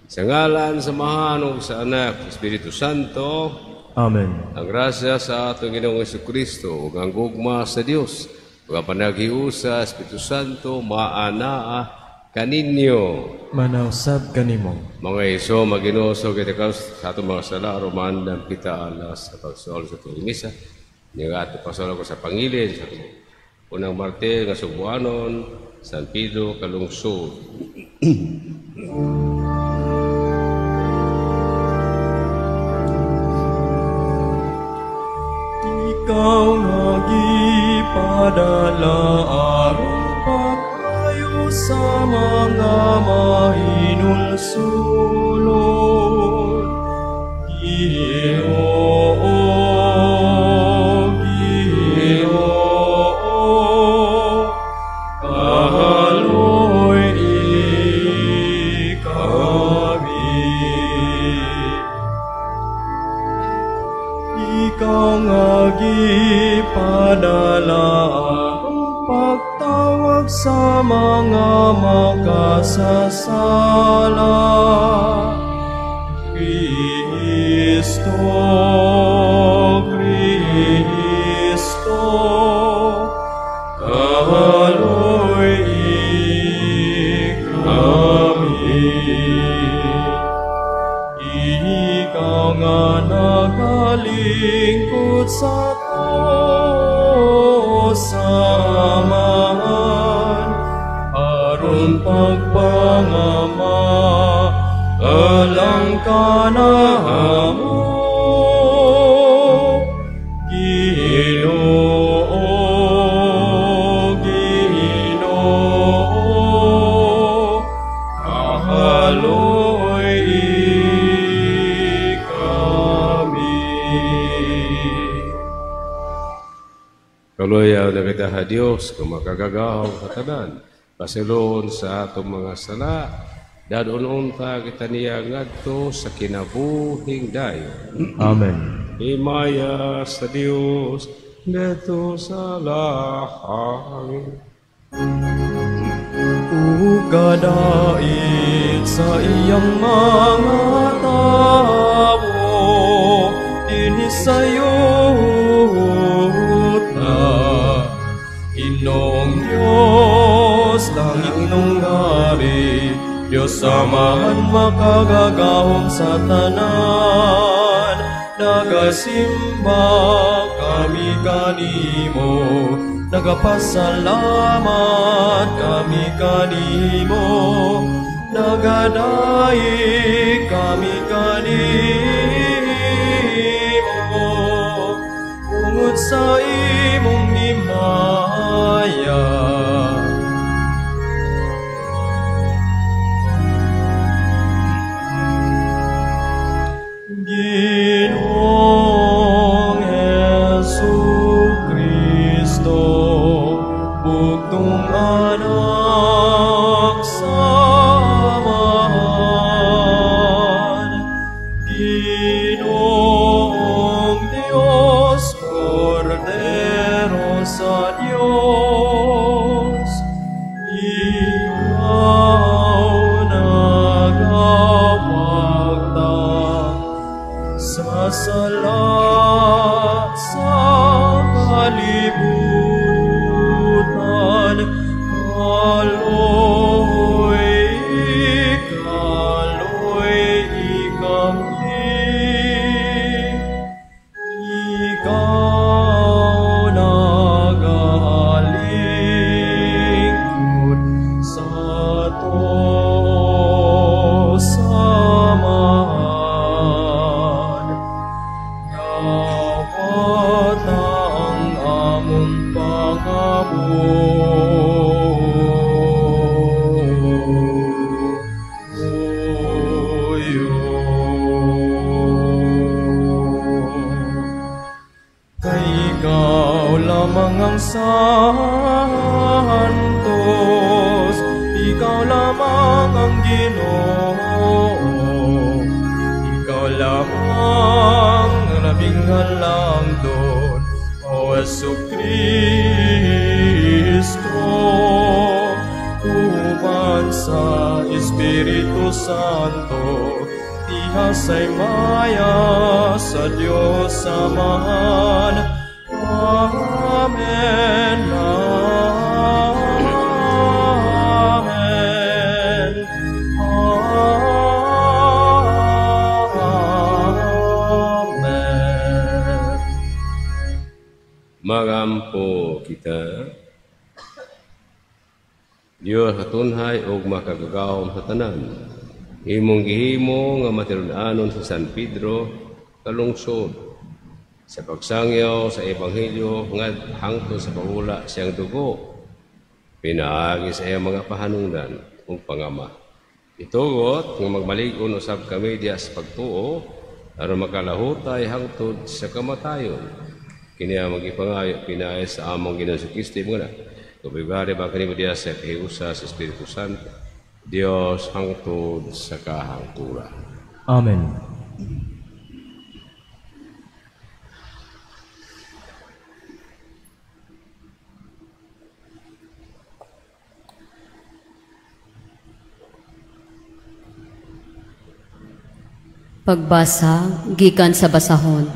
Sa ngalan sa Amahan ug sa Anak, Espiritu Santo. Amen. Ang grasya sa atong Ginoong Kristo ug ang gugma sa Dios ug ang panaghiusa sa Espiritu Santo maanaa kaninyo. Manausab kanimo. Mga iso, maginoo kita sa atong mga sala, aron maandam kita alas sa pagsuol sa tuwing misa. Nga ato pasuol ko sa pangilin sa atong unang Martes nga Sugbuanon, San Pedro Calungsod. Ikaw nga gipadala aron pag-ayo sa mga mahinulsulon. Ginoo, Ginoo, kahaloy kami. Ikaw nga gipadala aron pagtawag sa mga makasasala. Kristo, Kristo, kahaloy kami. Ikaw nga nagalingkod sa Amahan, aron pagpangama, alang ka na mo. Ginoo, Ginoo, kahaloy kami. Kaluyaw na kita ha Dios, kung makagagaw katanan, pasilon sa atong mga sala, dadon unta kita niya ngadto sa kinabuhing dayon. Amen. Himaya sa Dios, dito sa lahangin. Ug kadait sa iyang mga tawo, dinhi sa yuta. Ginoong Diyos, langit nung hari, Diyos Amahan makagagahom sa tanan, nagasimba kami kanimo, nagapasalamat kami kanimo, nagadaig kami kanimo, tungod sa imong himaya. Ginoong Jesu-Kristo, bugtong anak sa Amahan, Ginoong Diyos, Kordero sa Diyos, ikaw nagawagta sa sala sa kalibutan, kaloy, kaloy kami. Ikaw nagalingkod sa sa Amahan. Yawat ang among pangabuyo. Kay ikaw lamang ang santos, ikaw lamang ang Ginoo, ikaw lamang ang labing halangdon, O Jesu-Kristo, uban sa Espiritu Santo, diha sa himaya sa Dios Amahan. Amen. Amen. Amen. Magampo kita. Dios katunhay og makagagahom sa tanan. Imong gihimo nga matilun-anon sa San Pedro kalungsod sa pagsangyaw sa ebanghelyo nga hangtod sa pagula siyang dugo pinaagi sa iyang mga pahanungdan ug pangama. Itugot nga magmalig-on usab kami diha sa pagtuo aron makalahutay hangtod sa kamatayon. Kini ang magipangayo pinaagi sa among Ginoong Kristo imong anak. Tubigari ba kanimo diha sa kahiusa sa Espiritu Santo, Dios hangtod sa kahangturan. Amen. Pagbasa gikan sa basahon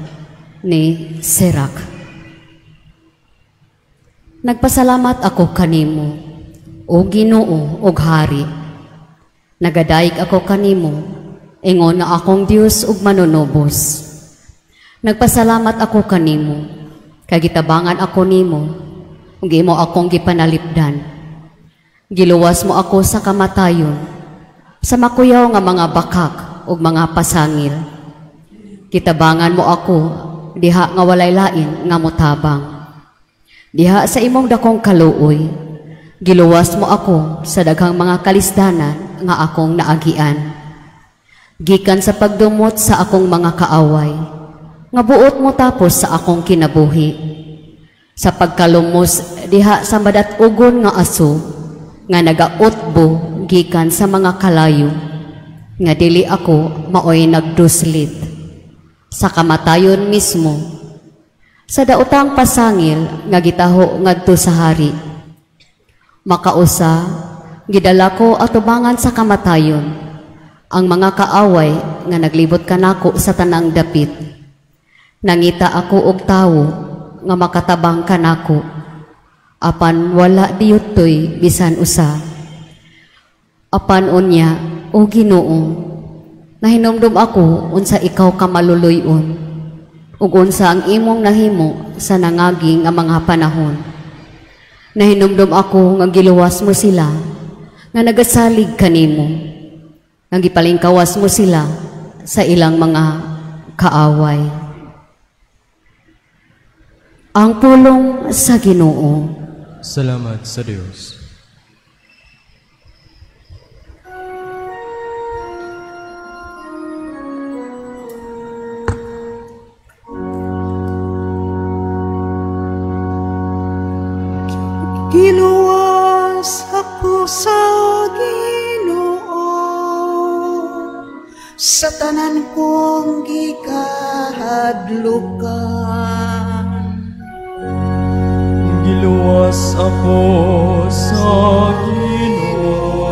ni Sirach. Nagpasalamat ako kanimo, o Ginoo og Hari. Nagadayeg ako kanimo, ingon nga akong Dios ug manunubos. Nagpasalamat ako kanimo, kay gitabangan ako nimo, ug imo akong gipanalipdan. Giluwas mo ako sa kamatayon, sa makuyaw nga mga bakak ug mga pasangil. Gitabangan mo ako diha nga walay lain nga motabang. Diha sa imong dakong kaluoy, giluwas mo ako sa daghang mga kalisdanan nga akong naagian. Gikan sa pagdumot sa akong mga kaaway, nga buot mo tapos sa akong kinabuhi. Sa pagkalumos diha sa madat-ugon nga aso, nga nagautbo gikan sa mga kalayo, nga dili ako maoy nagduslit. Sa kamatayon mismo, sa daotang pasangil nga gitaho ngadto sa hari. Makausa, gidala ko atubangan sa kamatayon ang mga kaaway nga naglibot kanako sa tanang dapit. Nangita ako og tawo nga makatabang kanako, apan wala diyutoy bisan usa. Apan unya, o Ginoo, nahinumdum ako unsa ikaw ka maluluy-on, ug unsa ang imong nahimo sa nangagi nga mga panahon. Nahinumdum ako nga giluwas mo sila, nga nagasalig kanimo, nga gipalingkawas mo sila sa ilang mga kaaway. Ang pulong sa Ginoo. Salamat sa Dios. Giluwas ako sa Ginoo sa tanan kong gikahadlukan. Giluwas ako sa Ginoo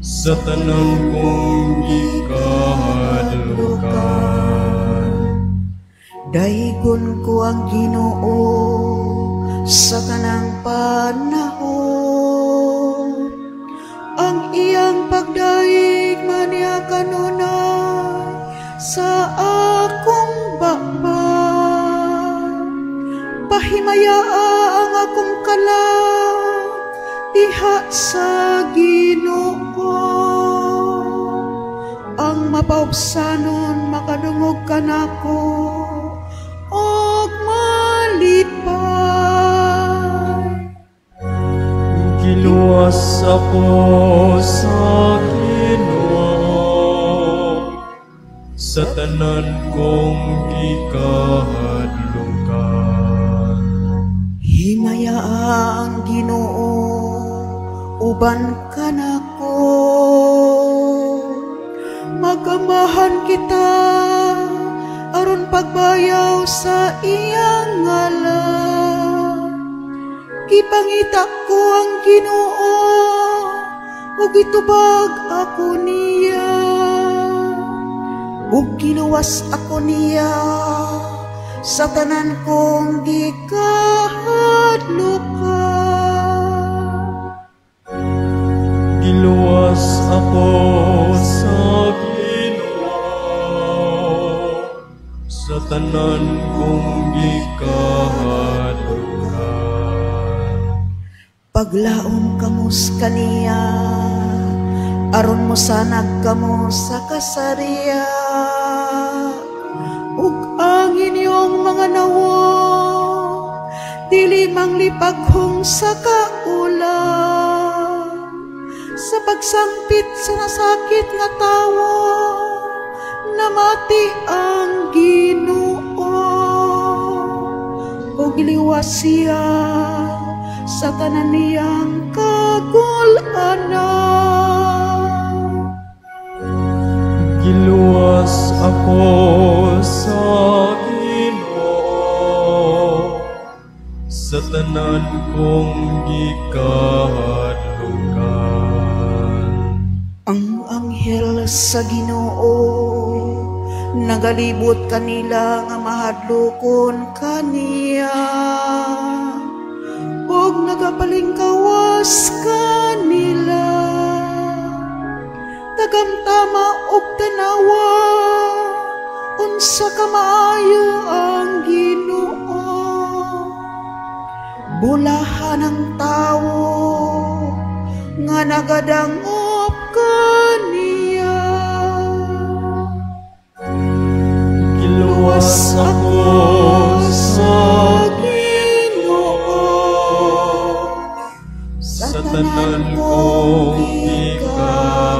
sa tanan kong gikahadlukan. Daygon ko ang Ginoo sa tanang panahon. Ang iyang pagdaig maniya kanunay sa akong baba. Pahimayaa ang akong kalag diha sa Ginoo. Ang mapaubsanon makadungog kanako og malipay. Giluwas ako sa Ginoo sa tanan kong gikahadlukan. Himayaa ang Ginoo uban kanako. Magamahan kita aron pagbayaw sa iyang ngalan. Gipangita ko ang Ginoo ug gitubag ako niya, ug giluwas ako niya sa tanan kong gikahadlukan. Giluwas ako sa Ginoo sa tanan kong gikahadlukan. Paglaom kamo sa kaniya, aron mosanag kamo sa kasariya, ug ang inyong mga nawong dili manglipaghong sa kaulam. Sa pagsangpit sa nasakit nga tawo, namati ang Ginoo, ug giliwas siya sa tanan niyang kagul-anan. Giluwas ako sa Ginoo sa tanan kong gikahadlukan. Ang anghel sa Ginoo nagalibot kanila nga mahadlokon kaniya, ug nagapalingkawas kanila. Tagamtama og tanawa unsa ka maayo ang Ginoo. Bulahan ang tawo nga nagadangop kaniya. Giluwas ako sa Ginoo sa tanan kong gikahadlukan.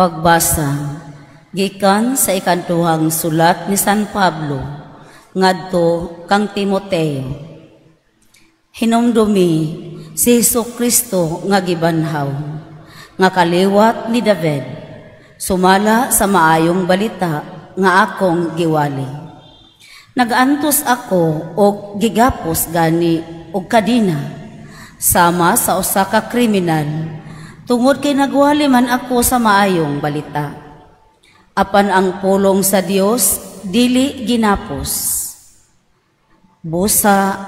Pagbasa gikan sa ikanduhang sulat ni San Pablo ngadto kang Timoteo. Hinumdumi si Hesukristo nga gibanhaw, nga kaliwat ni David, sumala sa maayong balita nga akong giwali. Nagantos ako og gigapos gani og kadina, sama sa usa ka kriminal, tungod kay nagwali man ako sa maayong balita. Apan ang pulong sa Dios dili ginapos. Busa,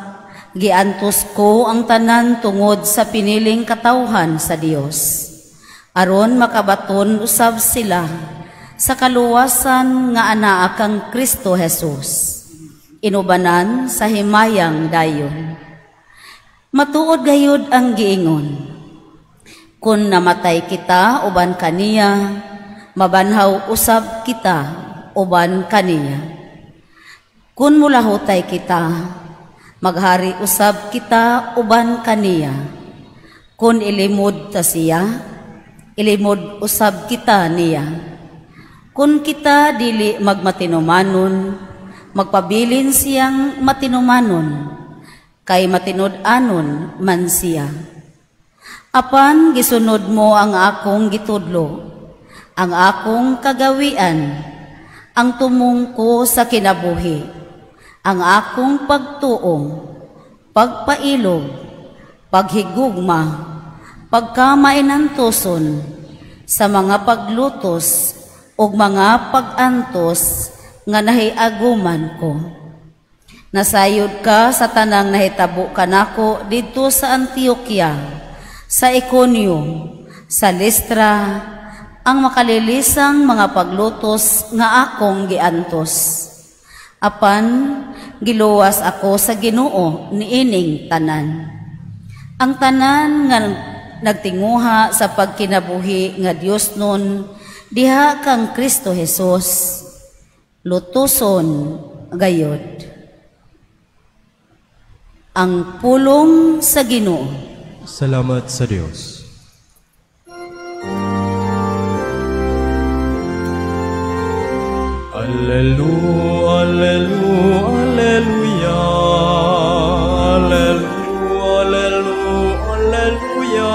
giantos ko ang tanan tungod sa piniling katawhan sa Dios, aron makabaton usab sila sa kaluwasan nga anaa kang Kristo Jesus, inubanan sa himayang dayon. Matuod gayud ang giingon, kun namatay kita uban kaniya, mabanhaw usab kita uban kaniya. Kun mulahutay kita, maghari usab kita uban kaniya. Kun ilimod ta siya, ilimod usab kita niya. Kun kita dili magmatinumanon, magpabilin siyang matinumanon, kay matinud-anon man siya. Apan gisunod mo ang akong gitudlo, ang akong kagawian, ang tumong ko sa kinabuhi, ang akong pagtuo, pagpailog, paghigugma, pagkamainantuson, sa mga paglutos ug mga pag-antos nga nahiaguman ko. Nasayod ka sa tanang nahitabo kanako didto sa Antioquia, sa Iconio, sa Listra, ang makalilisang mga paglutos nga akong giantos. Apan giluwas ako sa Ginoo niining tanan. Ang tanan nga nagtinguha sa pagkinabuhi nga Dios nun diha kang Kristo Jesus, lutuson gayod. Ang pulong sa Ginoo. Salamat sa Dios. Alleluia, alleluia, alleluia, alleluia, alleluia, alleluia.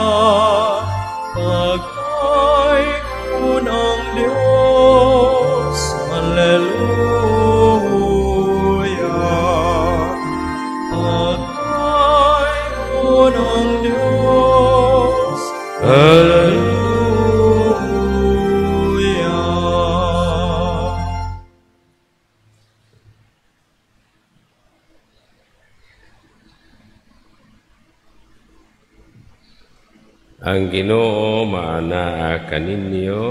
Ang Ginoo maanaa kaninyo.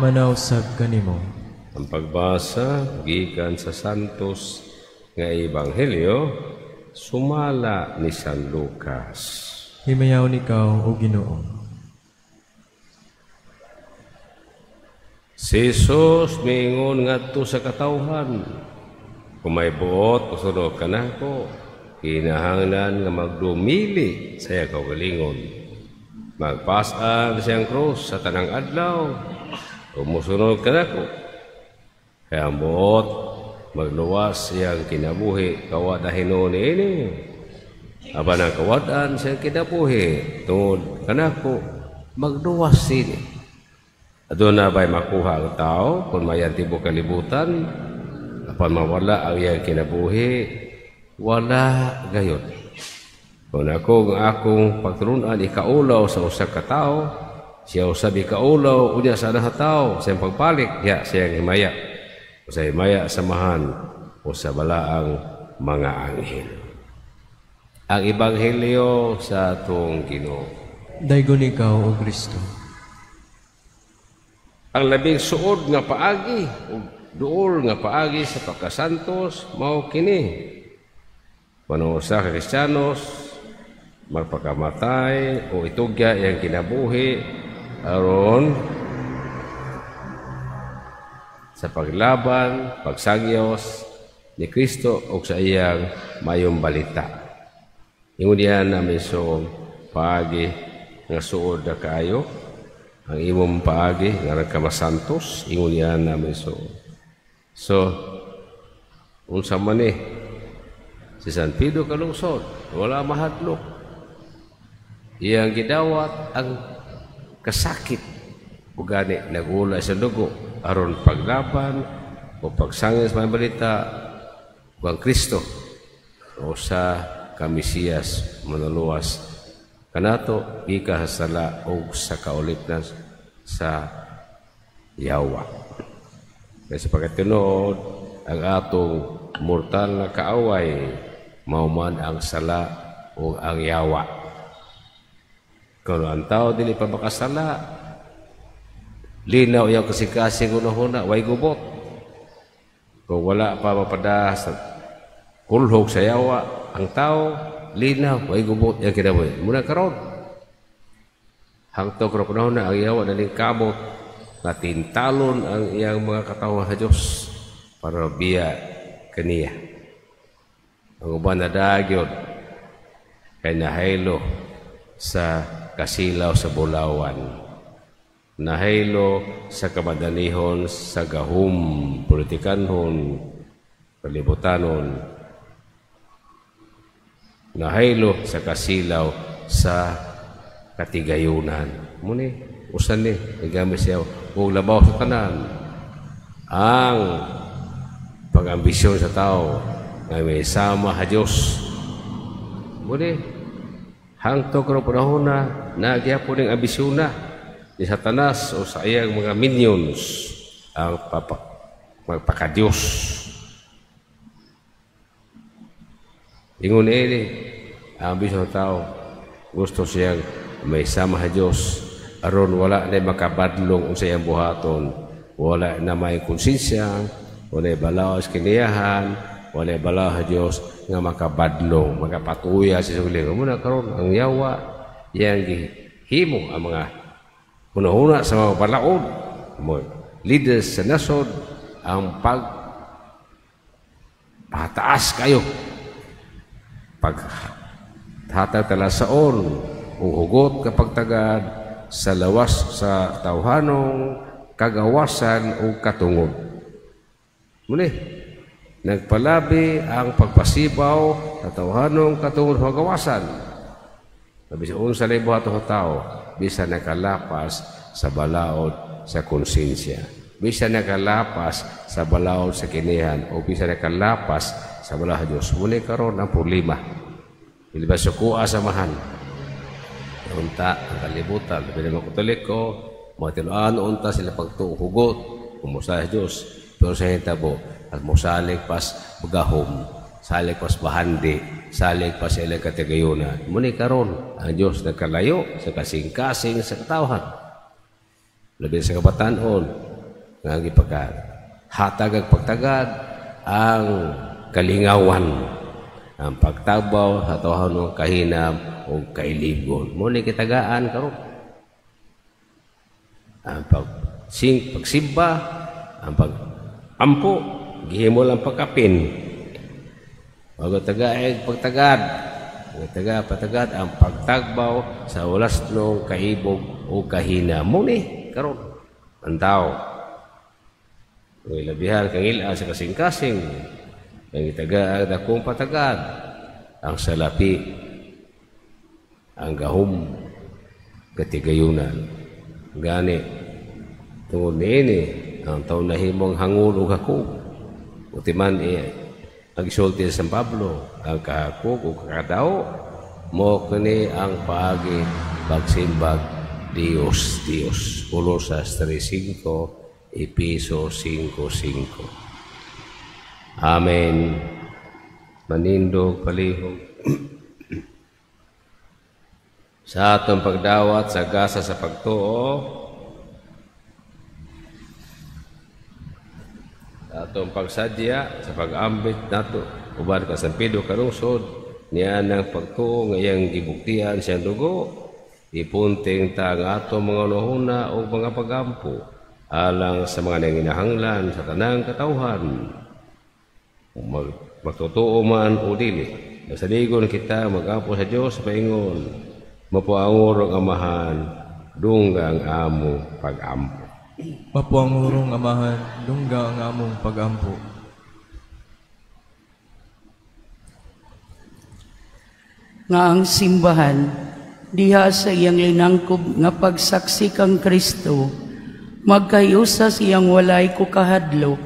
Manausab kanimo. Ang pagbasa gikan sa Santos nga Ebanghelyo sumala ni San Lucas. Himayaon ikaw, o Ginoo. Si Jesus miingon ngadto sa katawhan, kung may buot mosunod kanako, kinahanglan nga magdumili sa iyang kaugalingon. Magpas-an siyang krus sa tanang adlaw, ug mosunod kanako. Kaya ang buot magluwas siyang kinabuhi, kawad na hinuon niini. Apan ang kawad-an siyang kinabuhi tungod kanako, magluwas sini. Aduna ba'y makuha ang tao kung mayan tibuok kalibutan, apan mawala ang iyang kinabuhi, wala gayon. Kung ako ang akong pagtulunan ikaulaw sa usa ka tawo, siya usab ikaulaw unya sa anha tawo, sa iyang pagpalik, ya siyang himaya. O sa himaya samahan o sa balaang mga anghel. Ang Ebanghelyo sa atong Ginoo. Daygon ikaw, O Kristo. Ang labing suod nga paagi o duol nga paagi sa pagkasantos mao kini. Kuno usa ka Kristiyanos magpakamatay o itugya iyang kinabuhi aron sa paglaban, pagsangyos ni Kristo o sa iyang mayong balita. Ingon diha na may suong paagi nga suod na kaayo, ang imong paagi nga nagkamasantos, ingon diha na may suod. So, unsa man ni si San Pedro kalungsod, wala mahadlok. Iyang gidawat ang kasakit ug gani nagula sa dugo aron paglaban o pagsangis sa mga balita ug ang Kristo o sa Kamisiyas manuluwas kanato gikan sa sala og sa kaulipnan sa yawa. Kaya sa pagkatinuod, ang atong mortal na kaaway mao man ang sala o ang yawa. Kung ang tao dili pa makasala, linaw iyang kasing-kasing hunahuna, way gubot. Kung wala pa mapada sa kulhog sa yawa, ang tao, linaw, way gubot iyang kinabuhi. Muna karon, hangtod karon panahon na ang yawa naling kamot, na tintalon ang iyang mga katawhan sa Diyos para biya kaniya. Ang uban na dagyod kay nahaylo sa kasilaw sa bulawan, nahaylo sa kamadanihon sa gahum, politikanhon, kalibutanon, nahaylo sa kasilaw sa katigayunan. Muni, usan ni, nagamit siya, huwag labaw sa tanan. Ang pag-ambisyon sa tao nga may sama sa Diyos. Muni, hangtod karon panahon na nagyapon ning ambisyon na ni Satanas o sa iyang mga minions ang magpakadiyos. Ingon ini, ang ambisyon sa tao, gusto siyang may sama sa Diyos aron wala na makabadlong sa iyang buhaton, wala na may konsensya, wala balaw sa kiniyahan, wala balaw sa Diyos nga makabadlong, makapatuya sa sugling. Muna karon ang yawa iyang gihimo ang mga hunahuna sa mga balaod, mga leaders sa nasod, ang pag pataas kayo, pag hatag talasaon, uhugot kapag tagad sa lawas sa tawhanong kagawasan o katungod. Muli, nagpalabi ang pagpasibaw sa tawhanong katungod o kagawasan. Bisan unsa lay buhaton sa tao, bisan nakalapas sa balaod sa konsensya, bisan nakalapas sa balaod sa kinihan, o bisan nakalapas sa balaod sa Diyos. Muli karon ang problema. Dili ba sukuha samahan? Unta ang kalibutan, labi na mga Katoliko, mga tinuan unta sila pagtuhugot, kumusta sa Diyos, pero sa hitabo, at mosalig pas gahom Salig pa sa bahandi, salig pa sa ilang katigayunan. Muni karon ang Dios nagkalayo sa kasing-kasing sa katawhan. Labi sa kabatanon nga gipagka hatag ag pagtagad ang kalingawan, ang pagtagbaw sa tawhanong kahinam o kailigon. Muni kitagaan karon. Ang pagsimba, ang pag-ampo, gihimo lang pagkapin. Bago tagaeg pagtagad, taga patagad ang pagtagbaw sa ulasnong kaibog o kahina. Muni karon ang tao. Kung ilabihan kang ila sa kasing-kasing, ang itaga ang dakong patagad, ang salapi, ang gahom, katigayunan. Gani, tungod niini, ang taon nahimong hangol o hakog. Utiman ang isulti sa San Pablo, ang kahakog o kakadao, mo kini ang paagi pagsimbag Dios, Dios. Colosas 3:5, Epeso 5:5. Amen. Manindog palihog. Sa atong pagdawat sa gasa sa pagtuo, sa atong pagsadya sa pag-ambit nato uban ka San Pedro karungsod niya ng pagtuo nga iyang gibuktian siyang dugo, ipunting ta ang atong mga hunahuna o mga pagampo alang sa mga nanginahanglan sa tanang katawhan, magtotoo man o dili. Masaligon kita magampo sa Dios sa paingon, mapuangurong Amahan, dungga ang among pagampo. Mapuangurong Amahan, dungga ang among pagampo. Nga ang simbahan, diha sa iyang linangkob nga pagsaksi kang Kristo, magkayusa siyang walay kukahadlok,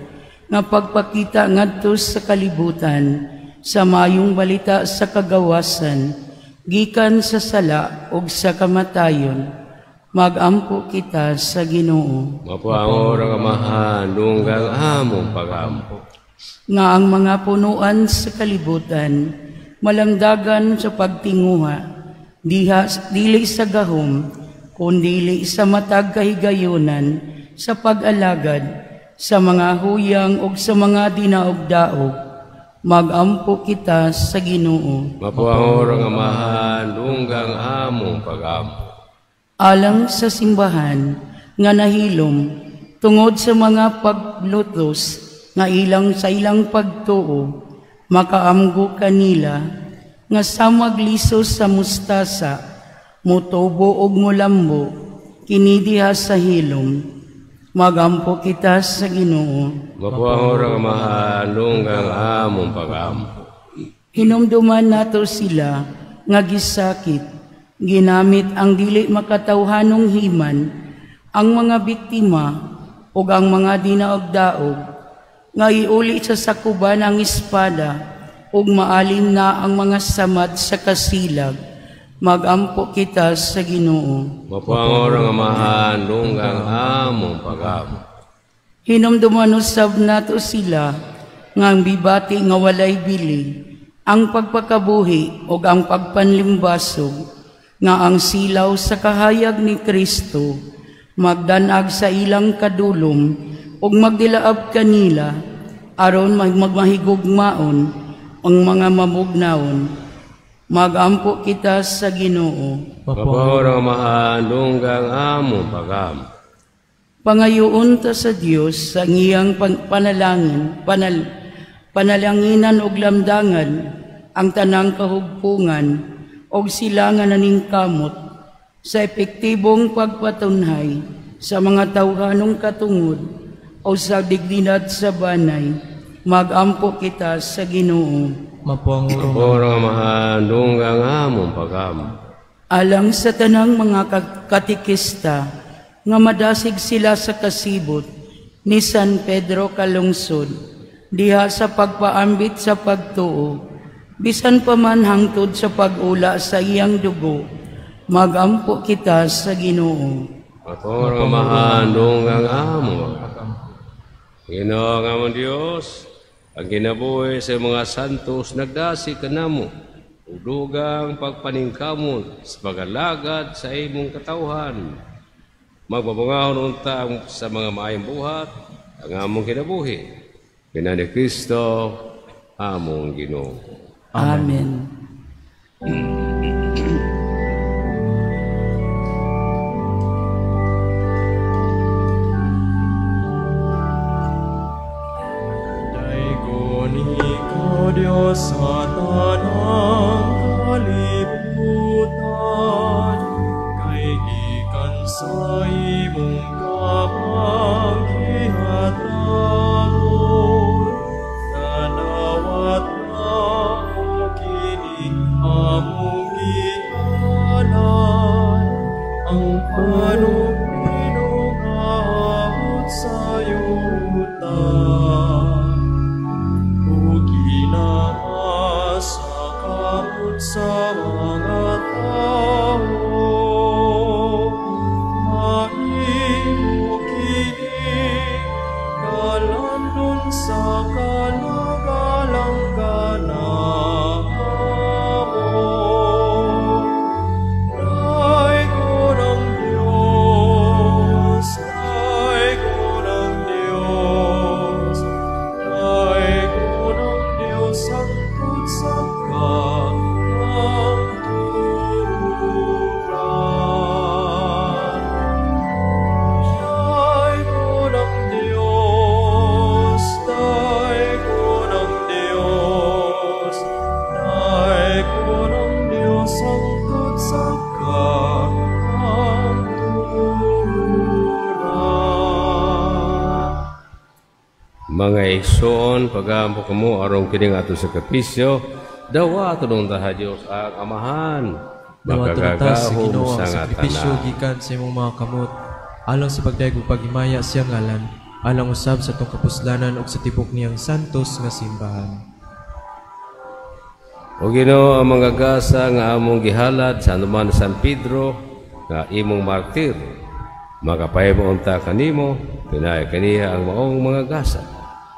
nga pagpakita ngadto sa kalibutan, sa mayong balita sa kagawasan, gikan sa sala ug sa kamatayon. Magampo kita sa Ginoo. Mapuangurong Amahan, dunggang among pagampo. Nga ang mga punuan sa kalibutan, malamdagan sa pagtinguha, diha dili sa gahom, kundili sa matag kahigayunan, sa pag-alagad, sa mga huyang ug sa mga dinaog-daog. Magampo kita sa Ginoo. Mapuangurong Amahan, dunggang among pagampo. Alang sa simbahan nga nahilom tungod sa mga paglutos nga ilang sa ilang pagtuo, makaamgo kanila nga samag liso sa mustasa, mutubo og mulambo kini diha sa hilom. Magampo kita sa Ginoo. Mapuangurong Amahan, dunggang among pagampo. Hinumduman nato sila nga gisakit, ginamit ang dili makatawhanong himan, ang mga biktima ug ang mga dinaog-daog, nga iuli sa sakuban ang espada ug maalim na ang mga samad sa kasilag. Magampo kita sa Ginoo. Mapuangurong Amahan, dunggang among pagampo. Hinumduman usab nato sila nga ang bibati nga walay bili, ang pagpakabuhi ug ang pagpanlimbasog, nga ang silaw sa kahayag ni Kristo magdanag sa ilang kadulom ug magdilaab kanila aron magmahigugmaon ang mga mamugnawon. Magampo kita sa Ginoo. Mapuangurong Amahan, dunggang among pagampo. Pangayoon ta sa Dios sa ngiyang panalangin, panalanginan og lamdangan ang tanang kahugpungan og sila nga naningkamot sa epektibong pagpatunhay sa mga tawhanong katungod o sa dignidad sa banay. Magampo kita sa Ginoo. Mapuangurong Amahan, dunggang among pagampo. Alang sa tanang mga katikista nga madasig sila sa kasibot ni San Pedro Calungsod diha sa pagpaambit sa pagtuo, bisan pa man hangtod sa pag-ula sa iyang dugo, magampo kita sa Ginoo. Mapuangurong Amahan, dunggang among pagampo. Ginoo nga among Dios, Ang kinabuhi sa mga santos nagdasi kanamo, ug dugang pagpaningkamot sa pagalagad sa imong katawhan. Magbabangahon unta sa mga maayong buhat ang among kinabuhi. Pinani Kristo, among Ginoo. Amen. Daygon ikaw, Diyos, sa tanang kalibutan, kay gikan sa imong kamang gihatagon. Nanawat namo kini among gihalad, ang panugbinog nga sa yuta. Ug ginama sa kamot sa mga tawo, mahimo kini kalandon sa kalagalanggan namo. Daygon ang Diyos, daygon ang Diyos, daygon ang Diyos hangtod sa kahangturan. Daygon ang Diyos, daygon ang Diyos, daygon ang Diyos hangtod sa kahangturan. Mga igsoon, pagampo kamo aron kining ato sakripisyo, dawaton unta sa Dios ang Amahan. Dawaton unta sa Makagagahom Ginoo ang sa nga sakripisyo tanan. gikan sa imong mga kamot, alang sa pagdayeg ug paghimaya siyang ngalan, alang usab sa atong kapuslanan ug sa tibok niyang santos nga simbahan. O Ginoo, ang mga gasa nga among gihalad sa anuman San Pedro nga imong martir, makapahimo unta kanimo, pinay kaniya ang maong mga gasa.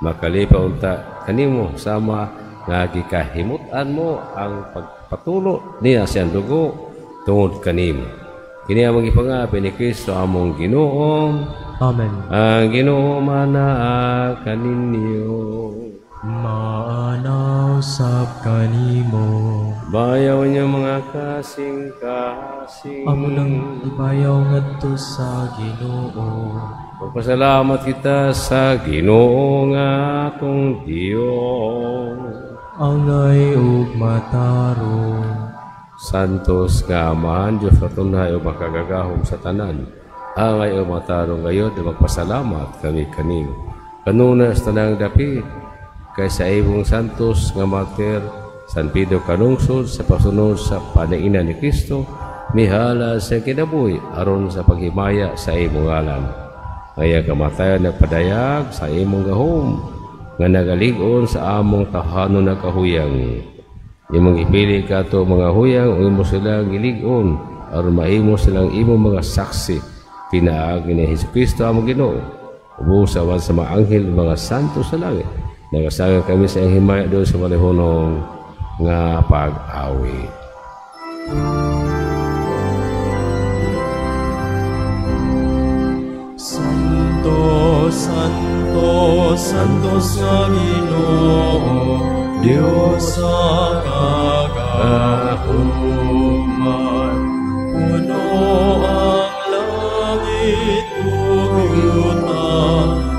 Makalipa unta kanimo sama nga gikahimut-an mo ang pagpatulo niya siyang dugo tungod kanimo. Kini among gipangapi ni Kristo among Ginoo. Amen. Ang Ginoo manaa kaninyo. Maanaw sab kanimo. Bayaw niyo mga kasing-kasing. Amo nang ibayaw ngadto sa Ginoo. Magpasalamat kita sa Ginoo nga atong Dios. Angay ug matarong. Santos nga Amahan, Diyos katunhay o makagagahom sa tanan. Angay ug matarong gayod, magpasalamat kami kanimo. Kanunay sa tanang dapit, kay sa imong santos nga martir, San Pedro kanungsod sa pagsunod sa panaina ni Kristo, mihala sa kinabuhi aron sa paghimaya sa imong ngalan. Kaya kamatayan nagpadayag sa imong gahom, nga nagalig-on sa among tahanon na kahuyang. Imong ipili kato mga huyang ug imo silang gilig-on aron mahimo silang imong mga saksi pinaagi ni Hesukristo among Ginoo. Ubos awan sa mga anghel ug mga santo sa langit. Nagasaga kami sa iyang himaya doon sa malihonong nga pag-awit. Santo, Santo, Santo sa Ginoo, Diyos sa kagahuman. Puno ang langit ug yuta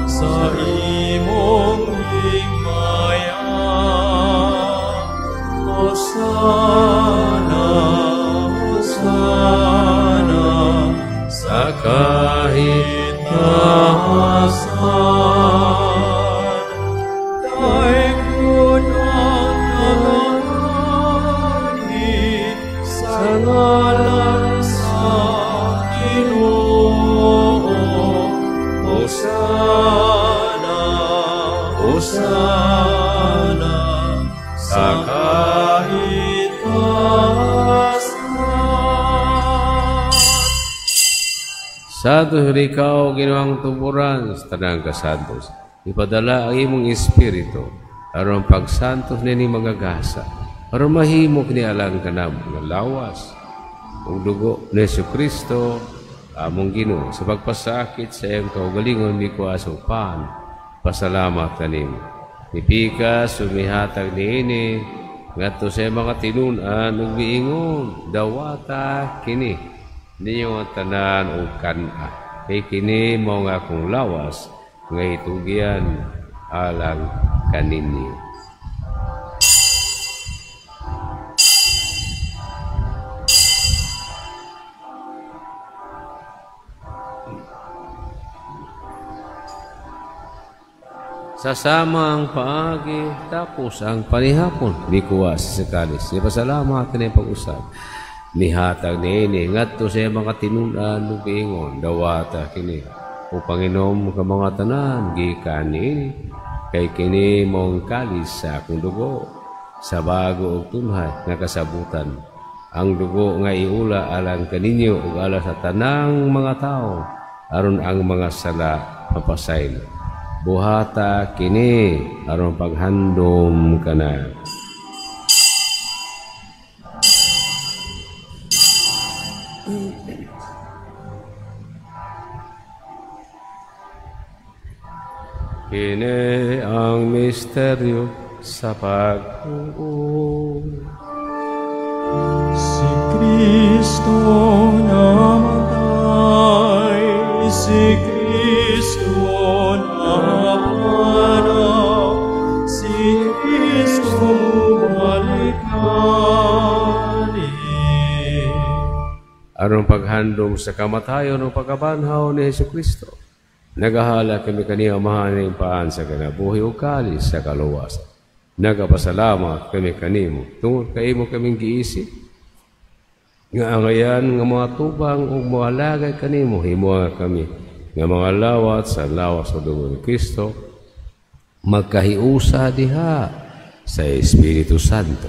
sa imong himaya. Hosana, Hosana, sa kahit kahitaasan. Daygon ang nagaanhi sa ngalan sa Ginoo. Hosana, Hosana, sa kahitaasan. Santo ikaw, Ginoong tuburan sa tanang kasantos. Ipadala ang imong espiritu Aron pagsantos nining mga gasa, aron mahimo kini alang kanamo nga lawas ug dugo ni Hesukristo among Ginoo. Sa pagpasakit sa iyang kaugalingon mikuha sa pan, pasalamat kanimo. Mipikas ug mihatag niini ngadto sa iyang mga tinun-an ug miingon, dawata kini ninyo ang tanan ug kan-a, kay kini mao nga akong lawas nga itugyan alang kaninyo. Sa samang paagi tapos ang panihapon, mikuha sa kalis. Ipasalamat na pag-usap. Nihatag niini ngadto sa iyang mga tinun-an ug giingon, dawata kini upang inom ka mga tanan gikan niini, kay kini mong kalis sa akong dugo sa bago ug tunhay nga kasabutan. Ang dugo nga iula alang kaninyo ug alang sa tanang mga tawo, aron ang mga sala mapasaylo. Buhata kini aron paghandom kana. Kini ang misteryo sa pagtuo. Si Kristo namatay, si Kristo napanaw, si Kristo mubalik ani. Aron paghandom sa kamatayon o pagkabanhaw ni Hesukristo, nagahala kami kaniya Amahan ning paan sa kinabuhi o kalis sa kaluwasan. Nagapasalamat kami kanimo tungod kay imo kaming giisip nga angayan nga mga tubang ug moalagay kanimo, himoa kami nga mga lawat sa lawas sa dugo ni Kristo magkahiusa diha sa Espiritu Santo.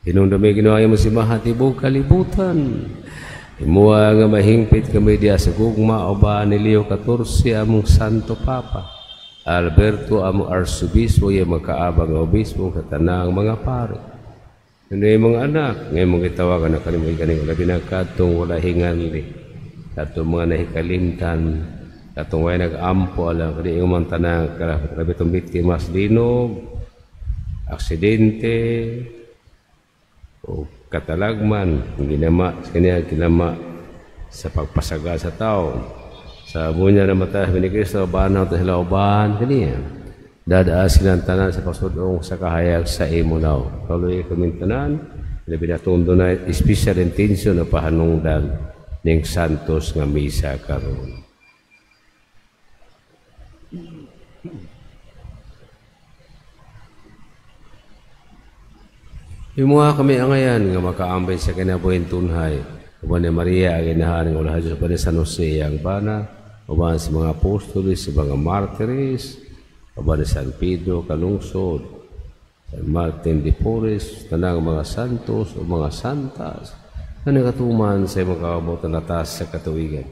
Hinumdumi Ginoo ang imong simbahan tibuok kalibutan. Himoa nga mahingpit kami diha sa gugma uban ni Leo XIV among Santo Papa, Alberto among Arsobispo, iyang makaabang nga obispo sa tanang mga pare. Hindi mga anak, ngayon mong gitawagan na kanimo kaning labi na kadtong wala hinganli, kadtong mga nahikalimtan, katong way nag-ampo alang kani imong tanang labi tong biktima sa linog, aksidente, o katalagman, ginama sa kaniya, ginama sa pagpasaga sa tao. Sa bunya na mata ni Kristo, banaw ta sila uban kaniya. Dadaa silang tanan sa pagsudong sa kahayag sa imo law. Kaluoy kaming tanan, labi na itong dunay special intention na pahanungdan ning santos nga misa karon. Himuha kami angayan nga makaambay sa kinabuhing tunhay. Uban ni Maria ang inahan nga ulahan Diyos, uban ni San Jose ang bana, uban sa mga apostoles, sa mga martires, uban ni San Pedro kalungsod, San Martin de Porres, tanang mga santos o mga santas na nagatuman sa imong kaabotan latas sa katuwigan.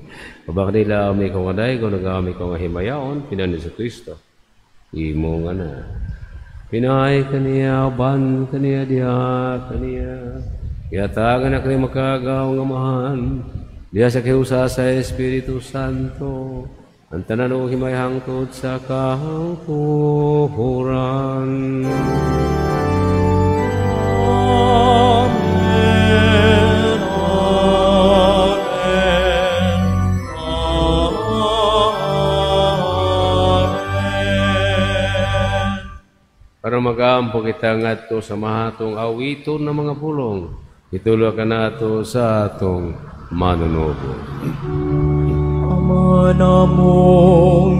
Uban kanila ami kong aday, kung nag-aami kong himayaon, pinani sa Kristo, imong anak. Pinay kaniya, uban kaniya, diha kaniya. Gihatagan na kaniya makagaw nga amahan, diha sa kihusa sa Espiritu Santo. Ang tanan og himay hangtod sa kahangturan. Amen, amen, amen. Para mag-aampo kita ngadto sa mahatong awiton ng mga pulong, itulo ka nato sa atong manunubo. Ama namo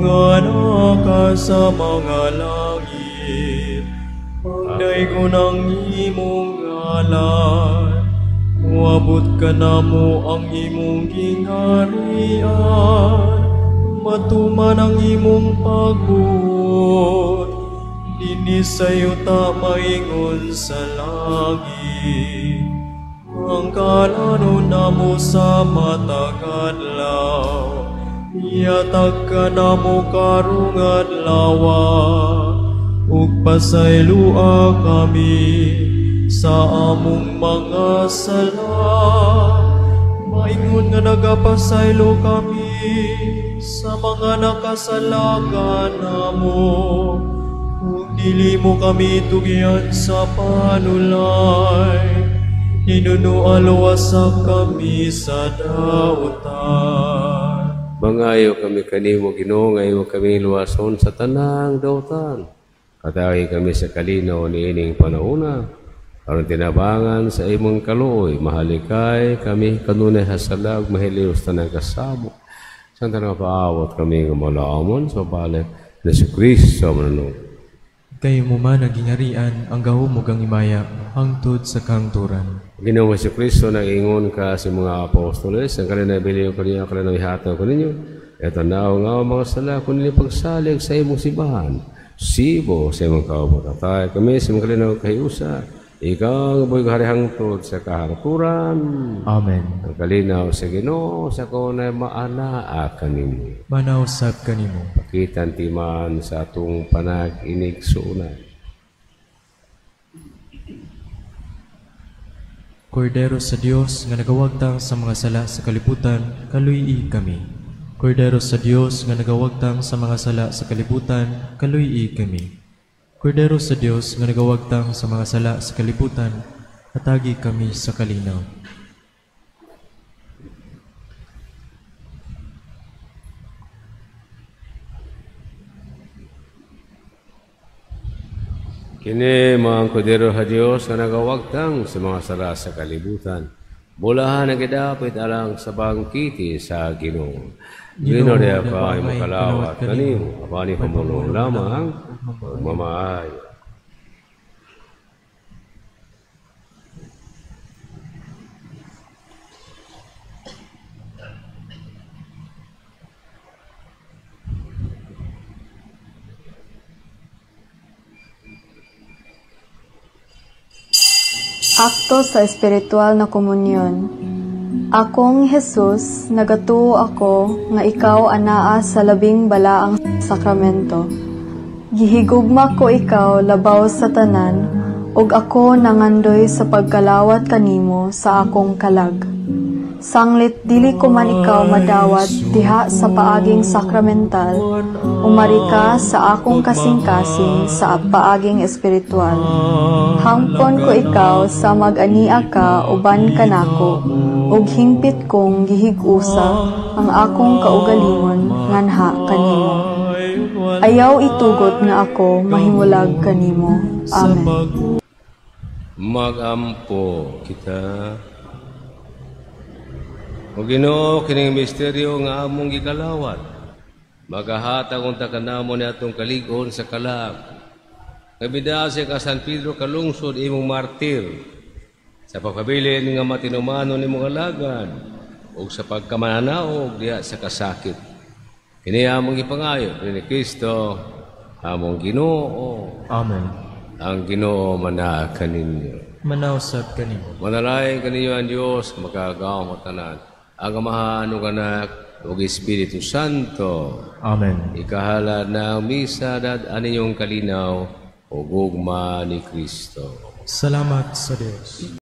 nga naka sa mga langit, pagdaygon ang imong ngalan, moabot ka namo ang imong gingharian, matuman ang imong pagbuot, dinhi sa yuta maingon sa langit. Ang kalanon namo sa matag adlaw, iatag ka namo karong adlaw, Ug pasaylua kami sa among mga sala, maingon nga nagapasaylo kami sa mga nakasalagan namo. Ug dili mo kami tugyan sa panulay, hinunoa luwasa kami sa dautan. Mangayo kami kanimo, Ginoo, nga imo kami luwason sa tanang dautan. Katawhi kami sa kalinaw niining panahona, aron tinabangan sa imong kaluoy, mahalikay kami kanunay hasalag, mahilios tanang kasabo. Sa tanang paawat kami nga malaamon sa balik ni Jesu Kristo manunong. Kay mo man ang gingharian, ang gahom ug ang himaya, hangtod sa kahangturan. Ginoong Jesu Kristo, nag-ingon ka sa mga apostoles, ang kalinaw biliw kaniya, kalinaw ihatag ko ninyo, eto na nga mga sala, kun ninyo pagsalig sa imong simbahan, sibo sa imong kaubot. Atay kami sa imong kalinaw kahiusa, ikaw ang buhay hari hangtod sa kahangturan. Amen. Ang kalinaw sa Ginoo sa kunay maanaa kanimo. Manausab kanimo. Pakitan timan sa atong panag-inig-suunay. Kordero sa Dios nga nagawagtang sa mga sala sa kalibutan, kaluy-i kami. Kordero sa Dios nga nagawagtang sa mga sala sa kalibutan, kaluy-i kami. Kordero sa Dios nga nagawagtang sa mga sala sa kalibutan, hatagi kami sa kalinaw. Kini mga kordero sa Dios nga nagawagtang sa mga sala sa kalibutan, bulahan ang gidapit alang sa bangkiti sa Ginoo. Ginoo niya pa ay makalawat kanimo, apan ni pamulong lamang mamaayo. Akto sa espiritual na komunyon. Akong Jesus, nagatuo ako nga ikaw anaa sa labing balaang sakramento. Gihigugma ko ikaw labaw sa tanan, ug ako nangandoy sa pagkalawat kanimo sa akong kalag. Sanglit dili ko man ikaw madawat diha sa paaging sakramental, umari ka sa akong kasing-kasing sa paaging espiritual. Hangpon ko ikaw sa mag-ania ka uban kanako, ug hingpit kong gihig-usa ang akong kaugalingon nganha kanimo. Ayaw itugot nga ako mahimulag kanimo. Amen. Magampo kita. O Ginoo, kining misteryo nga among gikalawat, magahatag unta kanamo ni atong kalig-on sa kalag. Kabida siya ka San Pedro kalungsod imong martir, sa pagpabilin nga matinumanon imong alagad, ug sa pagkamananaog diha sa kasakit. Kini among gipangayo ni Kristo among Ginoo. Amen. Ang Ginoo manaa kaninyo. Manausab kanimo. Manalangin kaninyo ang Dios makagagahom tanan, ang Amahan ug Anak ug Espiritu Santo. Amen. Ikahalad na ang misa dad-an ninyong kalinaw ug gugma ni Kristo. Salamat sa Dios.